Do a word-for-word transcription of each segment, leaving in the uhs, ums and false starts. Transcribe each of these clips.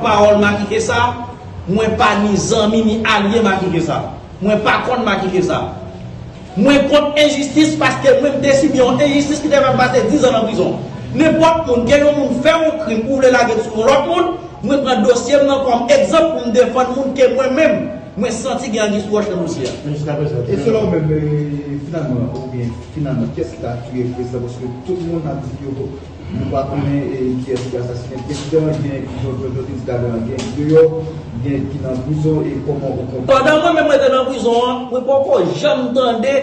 Pawòl Makikesa, mwen pa ni zanmi ni alye Makikesa. Mwen pa konn Makikesa. Mwen kont enjistis paske mwen m te sibi yon enjistis ki te fè m pase diz an nan prizon. Nenpòt moun, gen yon moun fè yon krim ou vle lage l sou yon lòt moun, mwen pran dosye m nan kòm egzanp pou m defann moun ke mwen menm, mwen santi gen anguy sou wòch nan dosye a. Men jiskaprezan, e selon ou menm, e, finalman, oubyen finalman, kiyès ki ta touye prezidan? Paske tout moun ap di yo, nou pa konnen, e, kiyès ki asasinen prezidan, gen ki zòt, zòt, zòt te di talè a, gen ki deyò, gen ki nan prizon, e kòman ou konprann? Pandan mwen menm mwen te nan prizon an, mwen poko janm tande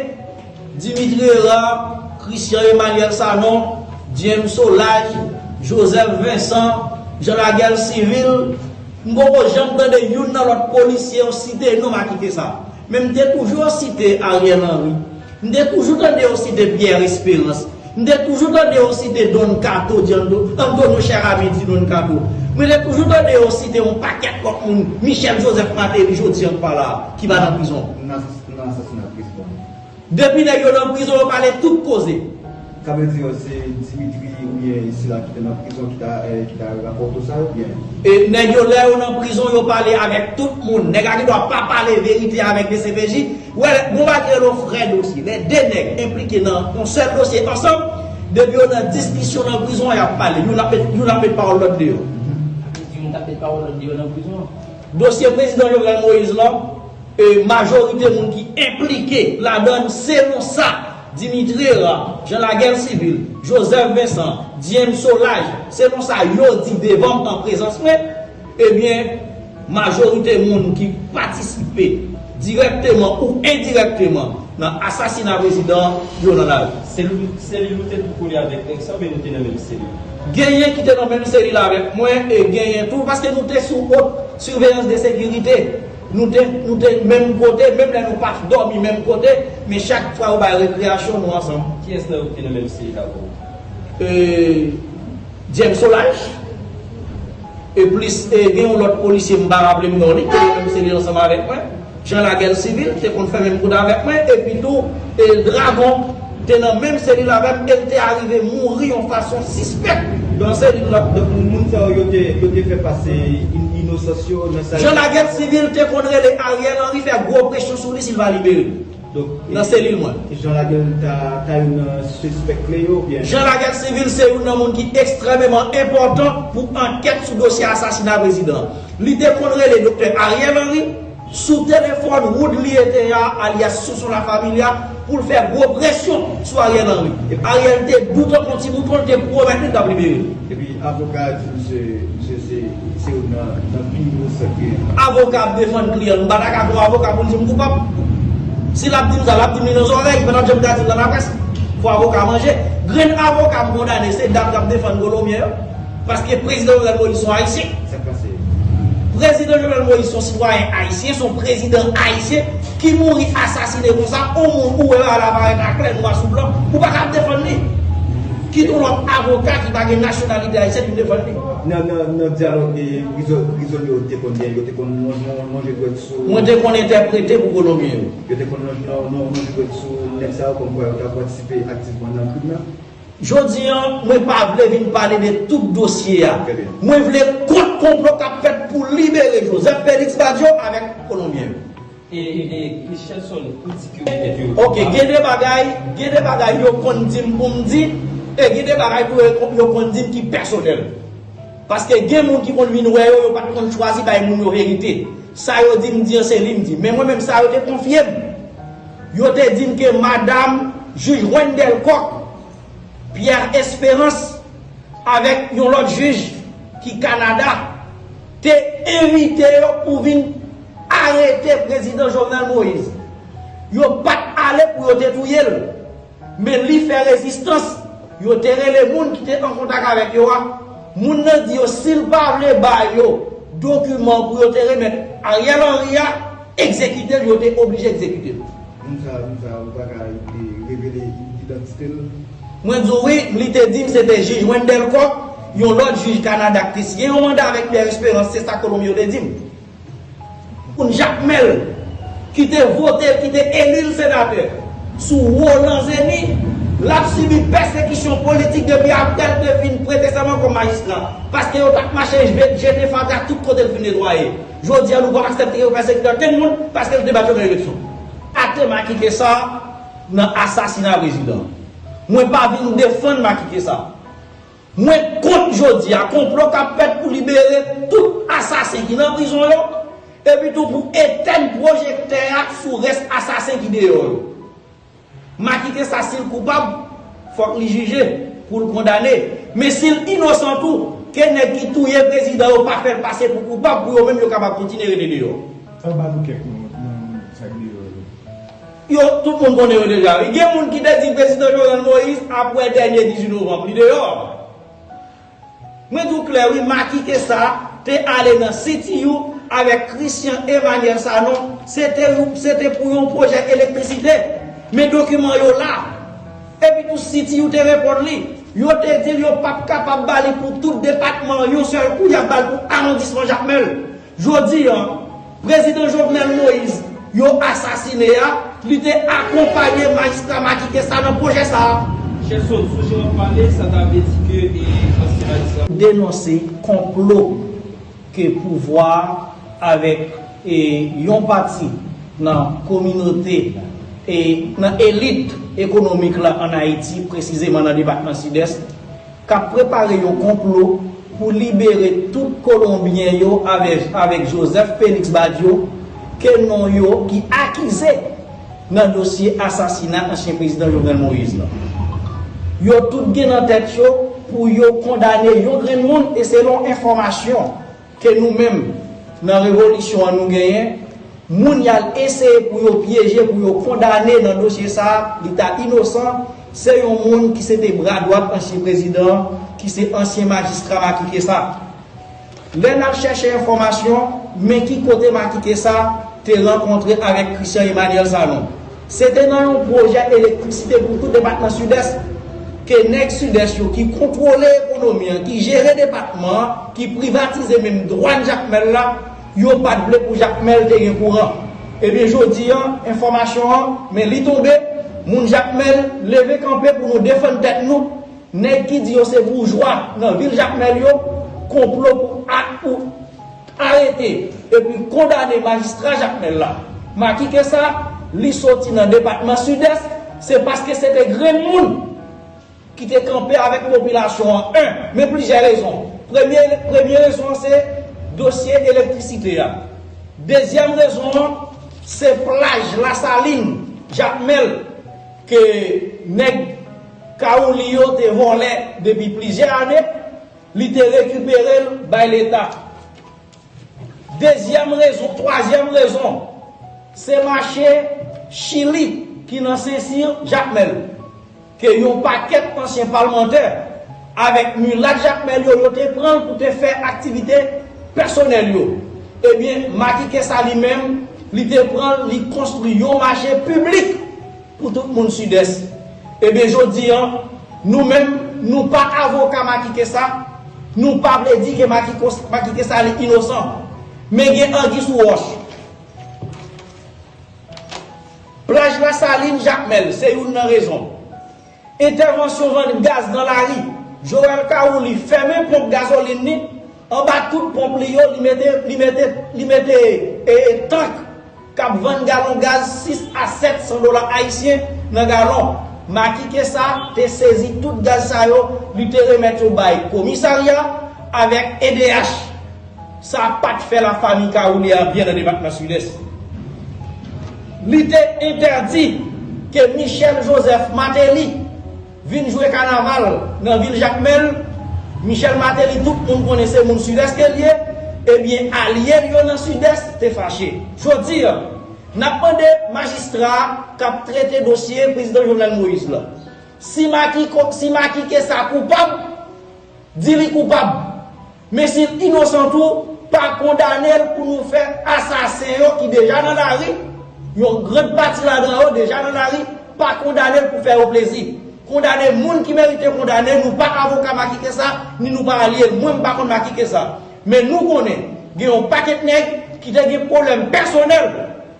Dimitri Hérard, Christian Emmanuel Sanon, James Solages, Joseph Vincent, Jean Laguerre Civil, m poko janm tande youn nan lòt polisye yo site non Makikesa. Men m te toujou site Ariel Henry. M te toujou tande yo site Pierre Espérance. M te toujou tande yo site Don Kato, di Anto-, Antonio Cheramy di Don Kato. Mwen te toujou tande yo site yon pakèt lòt moun, Michel Joseph Martelly, jodi an k pa la, ki pa nan prizon. Nan, nan asasina prezidan. Depi nèg yo nan prizon, yo pale tout koze. Sa vle di, se Dimitri oubyen sila ki te nan prizon ki ta, eh, ki ta rapòte sa yo, oubyen? E nèg yo, lè yo nan prizon, yo pale avèk tout moun. Nèg la gendwa pa pale verite avèk D C P J. Wè, gon bagay yo rele frè dosye. Lè de nèg enplike nan yon sèl dosye ansanm, depi yo nan diskisyon nan prizon an, y ap pale. Youn ap met, youn ap met pawòl lòt deyò. Youn ap met pawòl lòt deyò nan prizon an. Dosye prezidan Jovenel Moïse lan, e, majorite moun ki enplike ladan l, selon sa Dimitri Hérard, Jean Laguerre Civil, Joseph Vincent, James Solages, selon sa yo di devan m an prezans mwen, ebyen, majorite moun ki patisipe dirèkteman ou endirèkteman nan asasina prezidan an, yo nan lari. Selil, selil ou te tou kole avèk nèg sa oubyen nou te nan menm selil? Genyen ki te nan menm selil avèk mwen e genyen tou, paske nou te sou haute surveillance de sécurité. Nou te, nou te menm kote, menm lè nou pa t dòmi menm kote, men chak fwa yo bay rekreyasyon, nou ansanm. Kiyès nan yo ki te nan menm selil avè w? E, James Solages, e plis, e, gen yon lòt polisye, m pa raple m non li, ki te nan menm selil ansanm avèk mwen. Jean Laguerre Civil te konn fè menm kout avèk mwen, epi tou, e, Dragon te nan menm selil avè m, e l te arive mouri yon fason sispèk nan selil la. Donk, moun sa yo, yo te, yo te fè pase in-, inosans yo nan sa yo. Jean Laguerre Civil te konn rele Ariel Henry, fè gwo presyon sou li si l va libere l. Donk, nan selil mwen. Jean Laguerre ta, ta youn nan sispèk kle yo, oubyen? Jean Laguerre Civil se youn nan moun ki ekstrèmeman enpòtan pou ankèt sou dosye asasina prezidan an. Li te konn rele doktè Ariel Henry sou telefòn Woodly Etea, alyas Sonson La Familia, pou l fè gwo presyon sou Ariel Henry. Ariel te doute yon ti bouton, l te pwomèt li l t ap libere l. Epi avoka a di misye, misye se, se youn nan, nan pi gwo sèk gen. Avoka ap defann kliyan l, m pa ta ka pran avoka pou l di m koupab. Si l ap di m sa, l ap di m li nan zòrèy, men l ap janm ka di l nan laprès. Fò avoka manje. Grenn avoka m kondane, se dam k ap defann Kolonbyen yo. Paske prezidan Jovenel Moïse se yon ayisyen. Sa k pase? Prezidan Jovenel Moïse se yon sitwayen ayisyen, se yon prezidan ayisyen ki mouri asasinen konsa, yon moun ou wè bagay la parèt aklè nwa sou blan, ou pa ka ap defann li. Kite yon lòt avoka ki pa gen nasyonalite ayisyèn vin defann li. Nan, nan, nan dyalòg, e, prizon, prizonye yo te konn gen, yo te konn lon-, lon-, lonje dwèt sou. Mwen te konn entèprete pou Kolonbyen yo. Yo te konn lon-, lon-, lon-, lonje dwèt sou nèg sa yo kòmkwa yo ta patisipe aktivman nan krim nan. Jodi an, mwen pa vle vin pale de tout dosye a. Trè byen. Mwen vle kont konplo k ap fèt pou libere Joseph Félix Badio avèk Kolonbyen yo. E, e, e, Christenson, ou di ke yo te tèt yo. Ok, gen de bagay, gen de bagay yo konn di m pou m di, e gen de bagay tou yo, yo konn di m ki pèsonèl. Paske gen moun ki konn vin wè yo, yo pa t konn chwazi bay moun yo verite. Sa yo di m di an, se li m di. Men mwen menm, sa yo te konfye m. Yo te di m ke madanm jij Wendell Coq, Pierre Espérance, avèk yon lòt jij ki Kanada, te envite yo pou vin arete prezidan Jovenel Moïse. Yo pa t ale pou yo te touye l. Men li fè rezistans. Yo te rele moun ki te an kontak avèk yo a. Moun nan di yo si l pa vle ba yo dokiman pou yo te remèt Ariel Henry a, egzekite l, yo te oblije egzekite l. Moun sa, moun sa, ou pa ka, e, revele idantite l? Mwen di w wi, li te di m se te jij Wendell Coq, yon lòt jij Kanada ki te siyen yon manda avèk Pierre Espérance, se sa Kolonbyen yo te di m. Pou n Jakmèl, ki te vote l, ki te eli l senatè, sou Roland Zeni, L ap sibi pèsekisyon politik depi apre l te fin prete sèman kòm majistra, paske yo t ap mache jete fatra tout kote l fin netwaye. Jodi a, nou p ap aksepte yo pèsekite okenn moun paske l te bat yo nan eleksyon. Ate Macky Kessa nan asasina prezidan. Mwen pa vin defann Macky Kessa. Mwen kont jodi a konplo k ap fèt pou libere tout asasen ki nan prizon yo, epi tou pou etèn pwojektè a sou rès asasen ki deyò yo. Macky Kessa, si l koupab, fòk li jije pou l kondane. Men si l inosan tou, ke nèg ki touye prezidan yo pa fè l pase pou koupab, pou yo menm yo kapab kontinye rete deyò. Sa ba nou kèk non, non sa k deyò yo. Yo, tout moun konnen yo deja. Gen moun ki te di prezidan Jovenel Moïse, apre dènye dizuit novanm, li deyò. Mwen di w klè wi, Macky Kessa te ale nan C T U avèk Christian Emmanuel Sanon, se te, se te pou yon pwojè elektrisite. Men dokiman yo la. Epi tou C T U te reponn li. Yo te di l yo p ap kapab ba li pou tout depatman an yon sèl kou, y ap ba l pou awondisman Jakmèl. Jodi a, prezidan Jovenel Moïse yo asasine a, li te akonpaye majistra Macky Kessa nan pwojè sa a. Shelson, sou jan w ap pale, sa ta vle di ke e, ansyen majistra. Denonse konplo ke pouvwa a avèk e, yon pati nan kominote e nan elit ekonomik la ann Ayiti, presizeman nan depatman Sidès, k ap prepare yon konplo pou libere tout Kolonbyen yo avè, avèk Joseph Félix Badio, ke non yo ki akize nan dosye asasina ansyen prezidan Jovenel Moïse lan. Yo tout gen nan tèt yo pou yo kondane yon grenn moun, e selon enfòmasyon ke nou menm, nan revolisyon an, nou genyen, moun y al eseye pou yo pyeje, pou yo kondane nan dosye sa a, li ta inosan, se yon moun ki se te bra dwat ansyen prezidan an, ki se ansyen majistra Macky Kessa. Lè n ap chèche enfòmasyon, men ki kote Macky Kessa te rankontre avèk Christian Emmanuel Sanon. Se te nan yon pwojè elektrisite pou tout depatman Sidès, ke nèg Sidès yo ki kontwole ekonomi an, ki jere depatman an, ki privatize menm dwàn Jakmèl la, yo pa t vle pou Jakmèl te gen kouran. Ebyen, jodi a, enfòmasyon an, men li tonbe, moun Jakmèl leve kanpe pou nou defann tèt nou. Nèg ki di yo se boujwa nan vil Jakmèl yo, konplo pou ak pou arete epi kondane majistra Jakmèl la. Macky Kessa, li soti nan depatman Sidès, se paske se te grenn moun ki te kanpe avèk popilasyon an, en, men plizyè rezon. Premye, premye rezon an se dosye elektrisite a. Dezyèm rezon an, se plaj Lasalin, Jakmèl, ke nèg Kawouli yo te vòlè depi plizyè ane, li te rekipere l bay Leta. Dezyèm rezon, twazyèm rezon, se mache Chili ki nan Sensi Jakmèl, ke yon pakèt ansyen palmantè avèk milat Jakmèl yo, yo te pran l pou te fè aktivite pèsonèl yo. Ebyen, Macky Kessa li menm, li te pran l, li konstwi yon mache piblik pou tout moun Sidès. Ebyen, jodi a, nou menm, nou pa avoka Macky Kessa, nou pa vle di ke Macky Kos-, Macky Kessa li inosan. Men gen angi sou wòch. Plaj Lasalin, Jakmèl, se youn nan rezon. Entèvansyon vann gaz nan lari. Joël Kawouli fèmen ponp gazolin li, anba tout ponp li yo, li mete, li mete, li mete, e, e, tank k ap vann galon gaz sis a sèt san dola ayisyen nan galon. Macky Kessa te sezi tout gaz sa yo, li te remèt yo bay komisarya avèk E D H. Sa pa t fè lafanmi Kawouli a byen nan depatman Sidès. Li te entèdi ke Michel Joseph Martelly vin jwe kanaval nan vil Jakmèl. Michel Martelly, tout moun konnen se moun Sidès ke l ye. Ebyen, alye l yo nan Sidès te fache. Jodi a, n ap mande majistra a k ap trete dosye prezidan Jovenel Moïse la, si Macky ko-, si Macky Kessa koupab, di li koupab. Men si l inosan tou, pa kondane l pou nou fè asasen yo ki deja nan lari, yon grann pati ladan yo deja nan lari, pa kondane l pou fè yo plezi. Kondane moun ki merite kondane, nou pa avoka Macky Kessa, ni nou pa alye l. Mwen, m pa konn Macky Kessa. Men nou konnen, gen yon pakèt nèg ki te gen pwoblèm pèsonèl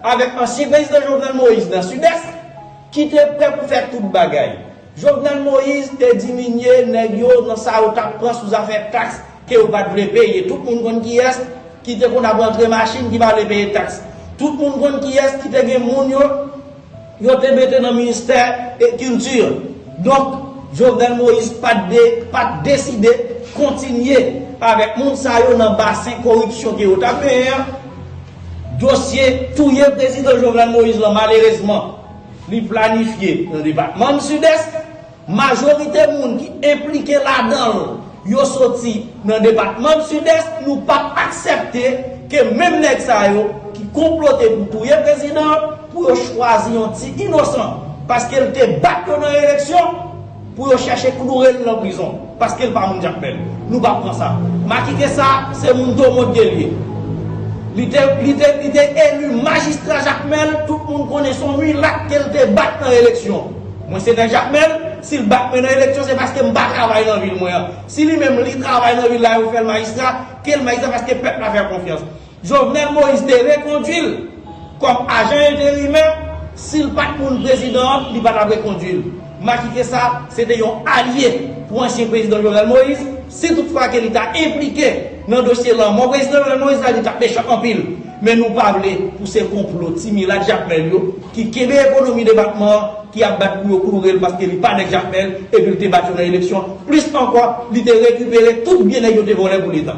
avèk ansyen prezidan Jovenel Moïse nan Sidès, ki te prè pou fè tout bagay. Jovenel Moïse te diminye nèg yo nan sa yo t ap pran sou zafè taks ke yo pa t vle peye. Tout moun konn kiyès ki te konn ap rantre machin ki pa vle peye taks. Tout moun konn kiyès ki te gen moun yo yo te mete nan ministè e kilti. Donk, Jovenel Moïse pa t de, pa t deside kontinye avèk moun sa yo nan basen koripsyon ke yo t ap genyen an. Dosye touye prezidan Jovenel Moïse lan, malerezman, li planifye nan depatman Sidès. Majorite moun ki enplike ladan l, yo soti nan depatman Sidès. Nou p ap aksepte ke menm nèg sa yo ki konplote pou touye prezidan an, pou yo chwazi yon ti inosan, paske l te bat yo nan eleksyon, pou yo chèche kloure l nan prizon, paske l pa moun Jakmèl. Nou p ap pran sa. Makike sa, se moun Domod ke l ye. Li te, li te, li te eli majistra Jakmèl, tout moun konnen se yon milat ke l te bat nan eleksyon. Mwen se nan Jakmèl, si l bat mwen nan eleksyon, se paske m pa travay nan vil mwen an. Si li menm li travay nan vil la, yo fè l majistra, ke l majistra paske pèp la fè l konfyans. Jovenel Moïse te rekondui l kòm ajan enterimè, si l pa t moun prezidan an, li pa t ap rekondui l. Makike sa, se te yon alye pou ansyen prezidan Jovenel Moïse, si toutfwa ke li ta enplike nan dosye lanmò prezidan Jovenel Moïse la, li t ap mechan anpil. Men nou pa vle pou se konplo ti milat Jakmèl yo ki kenbe ekonomi depatman an, ki ap bat pou yo kloure l paske li pa nèg Jakmèl, epi l te bat yo nan eleksyon. Plis ankò, li te rekipere tout byen nèg yo te vòlè pou Leta.